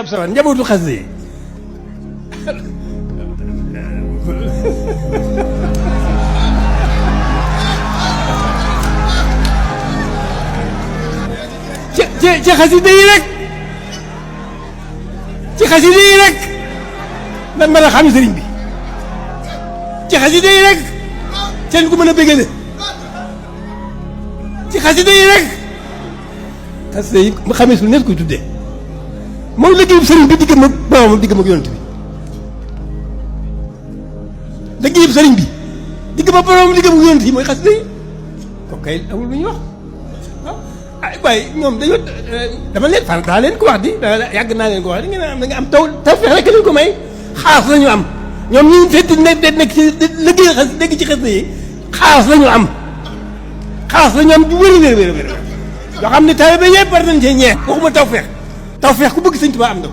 sawar njabootu xasida yi ci xasida yi rek ci xasida yi rek lan mën a xam sëriñ bi ci xasida yi rek seen ko mën a bégale ci xasida yi rek xasida yi mu xamee su nekk koy tuddee moom liggéeyu sëriñ bi diggam ak boromam diggam ak yonent bi liggéeyu sëriñ bi diggam ak boromam diggam ak yonent yi mooy xasida yi kooku kay amul lu ñuy wax ah waaye ñoom dañoo dama leen fan daa leen ko wax di yàgg naa leen ko wax di ngeen am da nga am tawfeex rek lañ ko may xaas la ñu am ñoom ñu fekk nekk ci liggéey xas dégg ci xasida yi xaas la ñu am xaas la ñu am bu wér yoo xam ne taalibe yëpp war nañ cee ñee waxuma tawfeex ku bëgg sëñ Tuubaa am na